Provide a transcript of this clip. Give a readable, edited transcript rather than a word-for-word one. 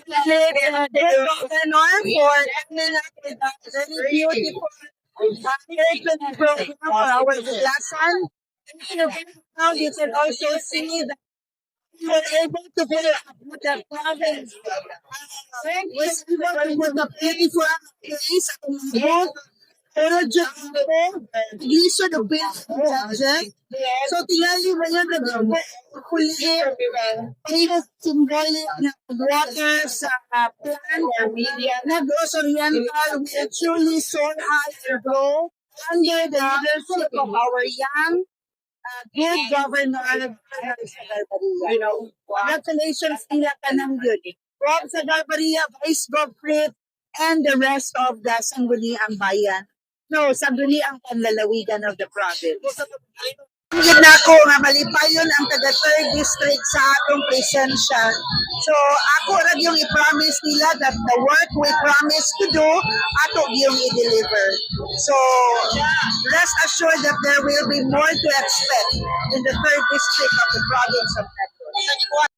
Governor for very beautiful program for our lesson. Now you can also see that we were able to put the province was able to put the beautiful place both. Pero dyan, lisod og project. So tingali mo yun, nag-kulit, symbolic na water sa plant Negros Oriental will truly soar high and grow under the leadership of our young good governor, Sagarbarria. Congratulations nila kanang yun. Rob Sagarbarria, Vice Gov Frit, and the rest of the Sangguniang Bayan. No, Sangguniang Panlalawigan of the province. Gid na ako nga malipayon ang taga third district sa atong presensya. So ako ra yung i-promise nila that the work we promise to do, ato yung i-deliver. So rest assured that there will be more to expect in the third district of the province of Negros.